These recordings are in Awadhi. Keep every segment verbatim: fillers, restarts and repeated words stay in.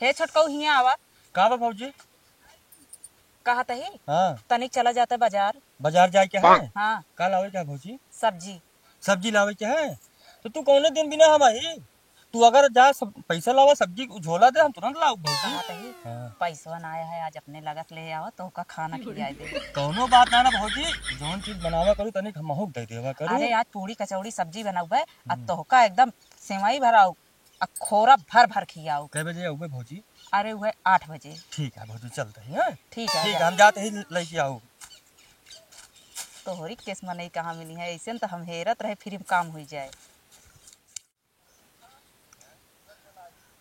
हे छोटकऊ, हियाँ आवा। का बा भौजी? कहत ही, हाँ। तनिक चला जाते बाजार। बाजार जाए के है? हाँ। का लावे के है भौजी? सब्जी। सब्जी लावे के है? तो तू कौनो दिन बिना हम आई? तू अगर जा सब पैसा लावा, सब्जी झोला दे, हम तुरंत लाऊ भौजी। कहत ही, हाँ। पैसवा ना आया है, आज अपने लगत ले आवा, तोहका खाना खियाए दे। कौनो बात ना ना भौजी, जौन चीज बनावा करू तनिक हमहू के दे देवा करू। अरे आज पूड़ी कचौड़ी सब्जी बनउबे, आ हम्म। तोहका एकदम सेवई भराऊ, आ खोरा भर भर खियाऊ। कै बजे आउबे भौजी? अरे उहे आठ बजे। ठीक है भौजी, चलते ही, हाँ? ठीक है, ठीक जा। है, हम जाते ही लेके आऊ। तोहरी केस मनई कहाँ मिली है, ऐसे न तो हम हेरत रहे फिर काम हुई जाए।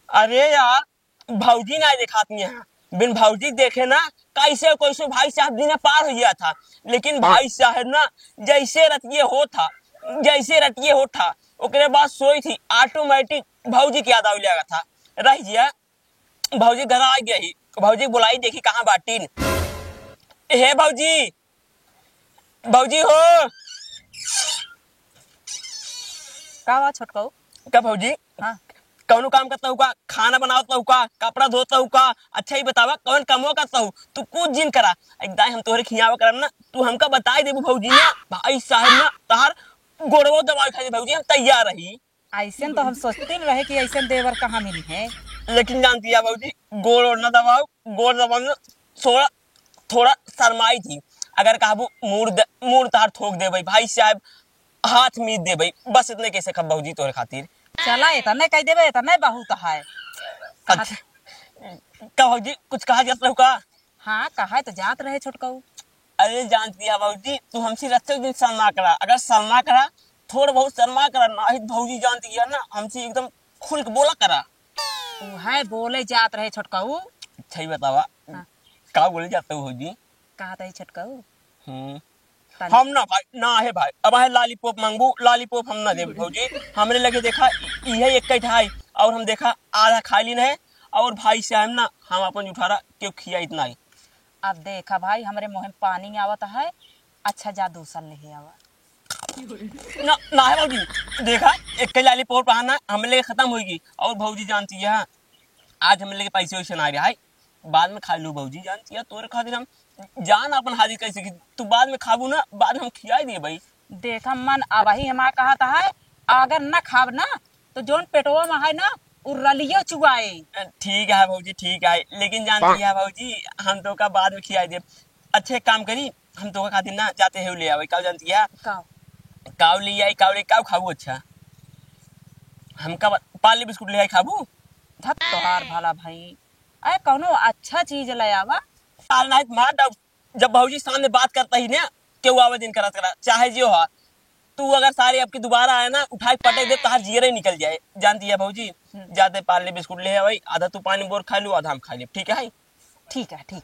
अरे यार, भौजी ना देखात नहीं है। बिन भौजी देखे ना, कैसे कैसे भाई साहब दिन पार हो गया था। लेकिन भाई साहब ना, जैसे रतिये हो था, जैसे रतिये हो था, ओकरे बाद सोई थी, automatic भौजी के याद आवे लगा था। रह जिया, भौजी घर आ गई, भौजी बुलाई, देखी कहाँ बाटीन। हे भौजी, भौजी हो। का बा छोटकऊ? का भौजी? हाँ। कौनो काम करता हूँ का? खाना बनावता हूँ का? कपड़ा धोता हूँ का? अच्छा ही बतावा, कौन कमवा करता हूँ? तू कुछ जिन करा। एक दाई हम तोहरे खियावा करब ना, तू हमका बताई देबू भौजी ना। भाई साहब ना, तहार गोड़वो दबावे खातिर भौजी हम तैयार रही। ऐसन तो हम सोचते न रहे कि ऐसन देवर कहाँ मिली है। लेकिन जानती है भौजी, गोड़ ओड़ ना दबाओ, गोड़ दबाओ ना, थोड़ा, थोड़ा शर्माई थी। अगर कहबू मूड़ द-, मूड़ तार थोक देबे, भाई साहब हाथ मीद देबे, बस इतने कैसे खब भौजी तोहरे खातिर। चला, इतने कह देबे, इतने बहुत है। अच्छा, का भौजी कुछ कहा जात रहू का? हाँ, कहा तो जात रहे छोटकऊ। अरे जानती है भौजी, तू हमसे रच्चो दिन शर्मा करा, अगर शर्मा करा, थोड़ा बहुत शर्मा करा, नाहीं तो भौजी जानती है ना, हमसे एकदम खुल के बोला करा। उहे बोले जात रहे छोटकऊ। अच्छा ही बतावा, हाँ। का बोले जात हो भौजी? कहत है छोटकऊ। हम्म। तनी हम ना भाई, ना है भाई, अब है लॉलीपॉप मांगबू, लॉलीपॉप हम ना देब भौजी। हमरे लगे देखा, इहे एक ठा है, और हम देखा आधा खा लीन है, और भाई साहब ना, हम अपन जुठारा क्यों खिया इतना ही। अब देखा भाई, हमरे मुँह में पानी आवत है, अच्छा जा दूसर ले आवा। ना, ना है भौजी, देखा, एक ही लॉलीपॉप रहा ना, हमरे लगे खत्म होइगी, और भौजी जानती है, आज हमरे लगे पैसे वैसे ना रहा है, बाद में खा लू भौजी, जानती है, तोरे खातिर हम जान अपन हाजिर कैसे की, तू बाद में खाबू ना, बाद में हम खियाई दिए भाई। देखा मन अबही हमार कहत है, अगर न खाब ना, तो जौन पेटवा में है ना, उ रलियो चुआए। ठीक है भौजी, ठीक है, लेकिन जानती है भौजी, हम तोका बाद में खियाई देब। अच्छे काम करी, हम तोका खातिर ना जाते हैं ले आवे, काऊ जानती है? काऊ? काऊ ले आई, काऊ ले, काऊ खाबू? अच्छा, हमका बा-, पार्ले बिस्कुट ले आई, खाबू? धत तोहार भला भाई, अरे कौनो अच्छा चीज ले आवा। साल नाहित मार डाउ। जब भौजी सामने बात करता ही ना, केहू आवे दिन करत करा, चाहे जियो हा। तू अगर सारे अब की दोबारा आए ना, उठा के पटक दे, तहार जियरे निकल जाए। जानती है भौजी, हम्म। जाते पार्ले बिस्कुट ले आवे, आधा तू पानी बोर खा लू, आधा हम खा लेब, ठीक है? ठीक है, ठीक।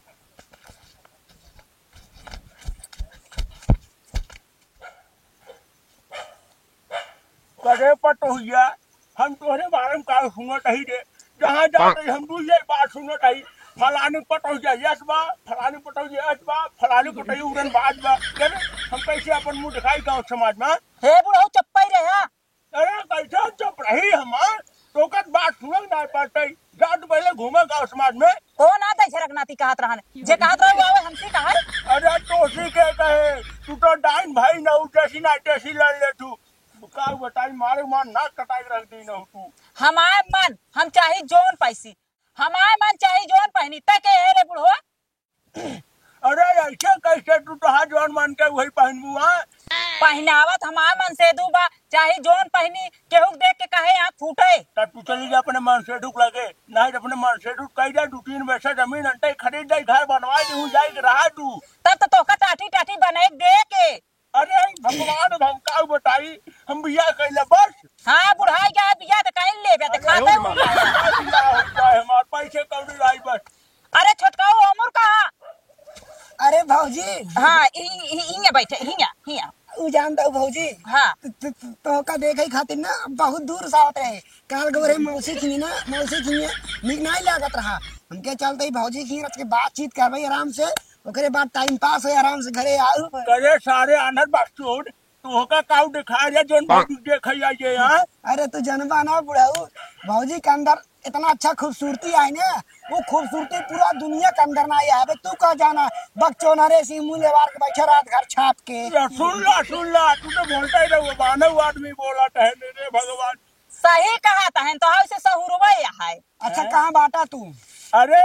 करे पटोहिया, हम तोहरे बारे में का सुनत हई रे? जहाँ जात हई हम दुइये बात सुनत हई, फलानी पटोहिया यस बा, फलानी पटोहिया यस बा, फलानी पटोहिया उड़न बाज बा। करे, हम कैसे अपन मुँह दिखाई गाँव समाज में? हे बुढ़ऊ चप्पई रे, हाँ? अरे कैसे चुप रही हमार? तोकत बात सुनल ना पाते। जा तू पहले घूमे गाँव समाज में। कौन आता है झरक नाती कहत रहन? जे कहत रहे वो आवे हमसे कहा। अरे तोसी के कहे, तू तो डाइन भाई ना, जैसी ना तैसी लड़ ले तू। का बताई, मारे मार नाक कटाई रख दी ना तू। हमार मन, हम चाही जौन पैसी, हमार मन चाही जौन पहनी, तय के हे रे बुढ़वा। अरे ऐसे कैसे तू तोहार जौन मन के वही पहनबू, हाँ? पहनावत हमार मन से दू बा, चाहे जौन पहनी, केहू के देख के कहे आँख फूटे। तब तू चली जा अपने मन से दुख लगे, नहीं तो अपने मन से दुख कही जाए, दू तीन पैसा जमीन अंटे खरीद जाए, घर बनवा दे, हूँ जाए के रहा तू। तब तो तोहका टाटी टाटी बने दे के। अरे भगवान, हम का बताई, हम बियाह कैले बस। हाँ, बुढ़ाई गया, बियाह तो कैल लेबे, तो अरे खाते हो। बियाह हो जाए हमार, पैसे कौड़ी आई बस। अरे छोटका, वो अमर कहाँ? अरे भौजी। हाँ, इ-, इ-, इहाँ बैठे, हियाँ, हियाँ। उ जानता हूँ भौजी। हाँ। त-, त-, त-, तोहका देखे खातिर ना बहुत दूर से आवत रहे। काल गौरे मौसी खिनी ना, मौसी खिनी निक नहीं लागत रहा। हमके चलते ही भौजी खिनी रच के बातचीत करबे आराम से, ओकरे बाद time pass होई, आराम से घरे आऊ। करे सारे आनर बकचोद, तोहका काऊ देखा रे, जौन भौजी देखै आई है, हाँ? अरे तू जनबा ना बुढ़ऊ, भौजी के अंदर इतना अच्छा खूबसूरती है ना, वो खूबसूरती पूरा दुनिया के अंदर ना आया है। अबे तू का जाना, बकचोदन रे सिंह मुंह लेवार के बैठे रात घर छाप के। या सुन ला, सुन ला, तू तो बोलता ही रहो, मानव आदमी बोला टहने रे भगवान। सही कहा तहन तो, हाउ से सहुरवा है। अच्छा, हैं? कहाँ बाटा तू? अरे,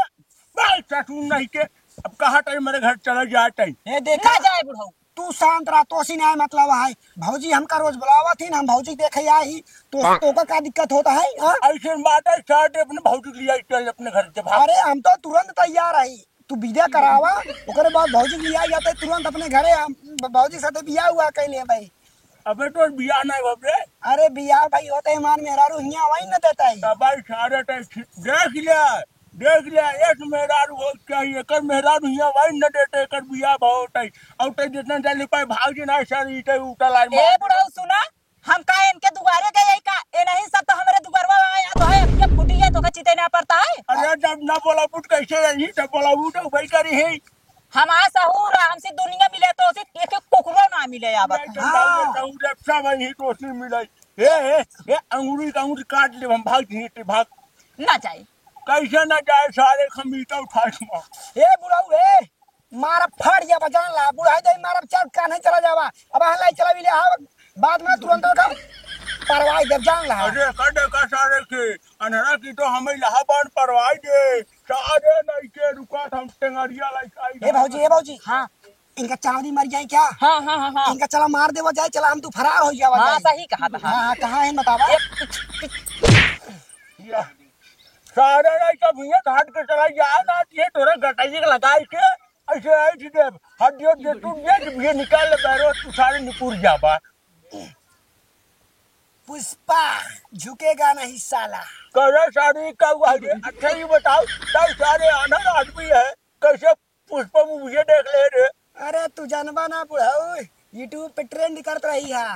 बाल ससुर नहीं के, अब कहा टाइम मेरे घर चला जाए टाइम। ए, देखा? ना जाए बुढ़ऊ। तू शांत रहा, तोसी नाहीं मतलब है। भौजी हमका रोज बुलावत ही ना, हम भौजी देखे आई, तो तोका का दिक्कत होता है, हाँ? ऐसे बात है, साथ अपने भौजी के लिए चल अपने घर से भाग। अरे, हम तो तुरंत तैयार है, तू विदा करावा, ओकरे बाद भौजी के लिए आ जाते तुरंत अपने घरे, हम ब-, भौजी साथे बियाह हुआ कैले भाई। अबे तो बियाह नहीं बाप रे। अरे बियाह भाई होते ही मान मेहरारू हियाँ वही न देता है। तब भाई सारे टाइम देख लिया, देख लिया, एक मेहरारू हो चाहिए, एकर मेहरारू हियाँ वही न देते, एकर बियाह बहुत है। और तो जितना जल्दी पाए भाग जी ना सर, इटे उठा लाए ए मार। बुढ़ऊ सुना, हम का इनके दुआरे गए का? ए नहीं सब तो हमरे दुआरवा में आया तो है, ये फूटी है तो का चिते ना पड़ता है। अरे जब ना बोला बुट कैसे रही, जब बोला बुट भाई करी है। हमार सहूर है, हमसे दुनिया मिले तो उसे एक एक कुकुरो ना मिले अब। नहीं तो हाँ। ना बताऊँ जब सब यही दोस्ती मिले। ए, ए, ए, अंगूरी का अंगूरी काट ले, हम भाग जी, भाग। ना जाए। कैसे ना जाए, सारे खमीता उठा के मार। ए बुढ़ऊ, ए, मारा फाड़ जाबा, जान ला, बुढ़ाई दे मारा, चल, कान्हे चला जाबा। अब हाँ लाई चला भी ले, हाँ, बाद में तुरंत का परवाई देब, जान ला। अरे, कर दे का सारे के, अनहरा की तो हमें इलाहाबाद परवाई दे, सारे नहीं के रुका, हम टेंगरिया लाई आई ए भौजी, ए भौजी, हाँ। इनका चावड़ी मर जाए क्या? हाँ, हाँ, हाँ, हाँ। इनका चला मार देवा जाए, चला हम तू फरार हो जावा हाँ, जाए। सही कहा था। हाँ, हाँ, कहाँ है बतावा? ये पिच, पिच। या, सारे नहीं तो भैया घाट के चला जा ना, ये तोरा गटाइए के लगाई के, ऐसे आई थी देव, हड्डी हड्डी टूट गया, जब ये निकाल ले बैरो, तू सारे निपुर जाबा। पुष्पा झुकेगा नहीं साला। करे सारे का हुआ रे? अच्छा ये बताओ, तब सारे अनर आदमी है, कैसे पुष्पा movie देख ले रे? अरे तू जानबा ना बुढ़ऊ, YouTube पे trend करत रही है,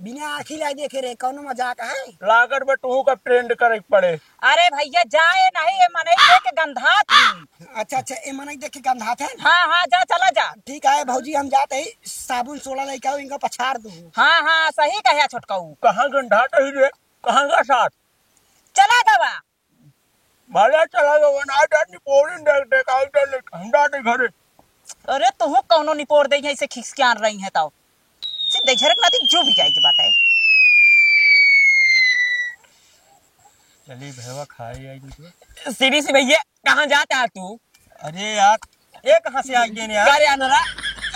बिना आँखी लाई देखे रे, कौनो मजाक है? लागत बा तू का trend करे के पड़े। अरे भैया जाए नहीं, ये मनई देख के गंधात ही। अच्छा, अच्छा, ये मनई देख के गंधात है? हाँ, हाँ, जा, चला जा। ठीक है भौजी, हम जाते ही साबुन सोडा लेके आओ, इनका पछाड़ दू। हाँ, हाँ, सही कहे छोटकऊ। कहाँ गंधात ही रे? कहाँ का साथ? चला जावा। भले चला गवा, ना जानी पोरी देख, देख, आई जानी, हम जाते घरे। अरे, तुहू कौनो निपोर दे, ऐसे खिसकियान रही है तो। सीधे झरक ना दी, जो भी जाएगी बात है। चली भैया, खाए आई दूसरे। सीढ़ी से भैया, कहाँ जाता है तू? अरे यार, ये कहाँ से आ गए यार? अरे अनरा,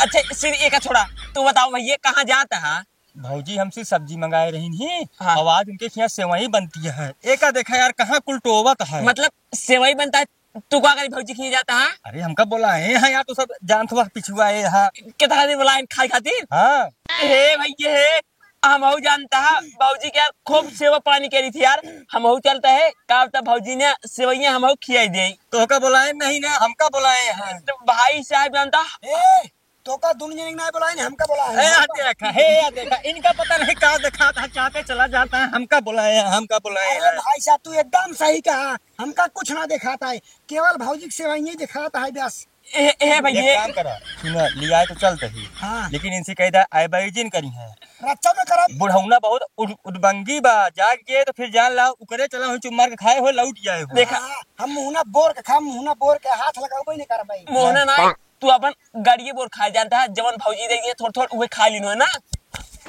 अच्छा, सीढ़ी एक छोड़ा, तू बताओ भैया, कहाँ जाता है? भौजी हमसे सब्जी मंगाए रही नहीं, हाँ। और आज उनके यहाँ सेवई बनती है। एका देखा यार, कहाँ कुल टोवत है। मतलब सेवई बनता है, तू का करी भौजी के यहाँ जाता है? अरे हमका बोलाए हैं यार, तो सब जानत हुआ पिछुआ है यहाँ। कितना दिन बोलाए खाए खातिर? हाँ। हे भैया हे, हमहू जानता है भौजी के यार खूब सेवा पानी करी थी यार, हमहू चलता है का, तब भौजी ने सेवइया हमहू खियाई दे। तो का बोलाए नहीं ना, हमका बोलाए हैं। तो भाई साहब जानता। ए, तो का दुनिया ने ना बोलाए, हमका बोलाए हैं। ए, आ देखा, हे, आ देखा, इनका पता नहीं का देखा था, चाहते चला जाता है, हमका बोलाए हैं, हमका बोलाए अरे हैं। भाई साहब, तू एकदम सही कहा, हमका कुछ ना दिखाता है, केवल भौजी के सेवइये दिखाता है बस। ए, ए, भैया। एक काम करा, सुना, लियाए तो चलते ही, हाँ। लेकिन इनसे कह दे, आए बाई जिन करी है। रक्षा में करब। बुढ़ौना बहुत उद-, उदबंगी बा, जाग के तो फिर जान ला, उकरे चला हो, चुप मार के खाए हो, लौट जाए हो। देखा। हाँ, हम मुहना बोर के खाब, मुहना बोर के हाथ लगावे नहीं करब भाई। मोहना ना, तू अपन गाड़िए बोर खाए जानता है, जवन भौजी दे दिए थोड़ थोड़ उहे खा लीनो है ना।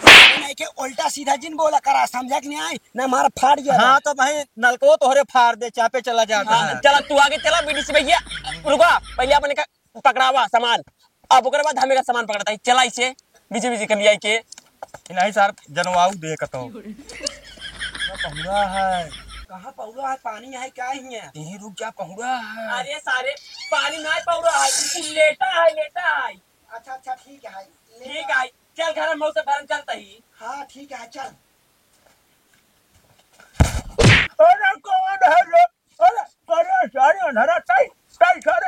नहीं के उल्टा सीधा जिन बोला करा, समझा कि नहीं आई? ना मार फाड़ गया हाँ, बा। तो भाई नलको तोहरे फाड़ दे, चापे चला जाता हाँ, है। चला तू आगे चला, बीडीसी भैया, रुका, पहले अपन का पकड़ावा सामान, अब ओकरे बाद हमें का सामान पकड़ता है, चला इसे बीचे बीचे कर लिया के। नहीं सार, जनवाऊ दे कतो। पहुरा है। कहाँ पहुरा है? पानी है क्या हियाँ? यहीं रुक जा, पहुरा है। अरे सारे, पानी नहीं पहुरा है, तू लेटा है, लेटा है। अच्छा, अच्छा, ठीक है, ले ठीक ला। है, चल घर में मौसम भरन चलता ही। हाँ, ठीक है, चल। अरे कौन है रे? अरे, अरे, सारे अंधारा, ताई, ताई, सारे।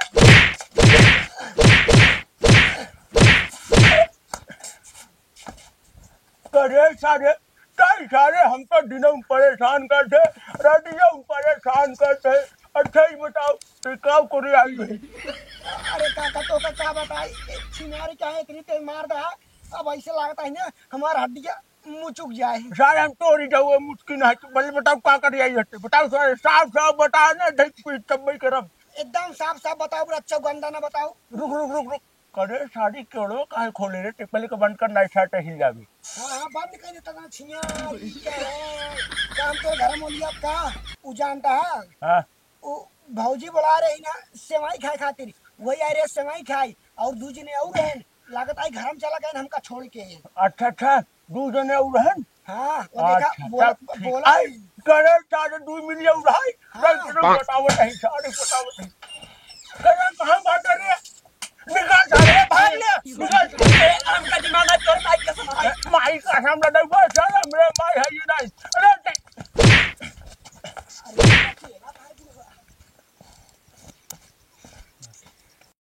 अरे, सारे, ताई, सारे, हम तो दिनों में परेशान करते, रातियों में परेशान करते। अच्छा, ये बताओ, ये का करे आई है? अरे काका, तो का, का बताई? ए, छिनारी काहे इतनी तेज मार रहा? अब ऐसे लगता है ना, हमारा हड्डिया मुचुक जाए। सारे हम तोरी जाओ, मुचकी ना है। तो पहले बताओ का कर जाई हटे? बताओ सारे, साफ साफ बताओ ना, ढक पीट तब मैं करब। एकदम साफ साफ बताओ, बड़ा अच्छा गंदा ना बताओ। रुक, रुक, रुक, रुक। करे साड़ी केड़ो काहे खोले रे? ते पहले के बंद कर, नाई साट हिल जाबी। हाँ, हाँ, बंद कर देता ना छिया, ई क्या है? काम तो घर में लिया का? उ जानता है? हाँ। उ भौजी बोला रही ना सेवई खाए खातिर, वही आ रहे सेवई खाए, और दू जने और रहन, लागत आई घर में चला गए हमका छोड़ के। अच्छा, अच्छा, दू जने और रहन? हाँ, वो देखा, अच्छा, बोला, तब ठीक। बोला आई, ही। करे सारे दू मिलिया उड़ाई, हाँ। कल तुम बतावत है, सारे बतावत है। करे कहाँ बात है रे? निकाल सारे, भाग ले, निकाल सारे। हमका जमाना चोर माई कसम है। माई कसम लड़ाई बस, सारे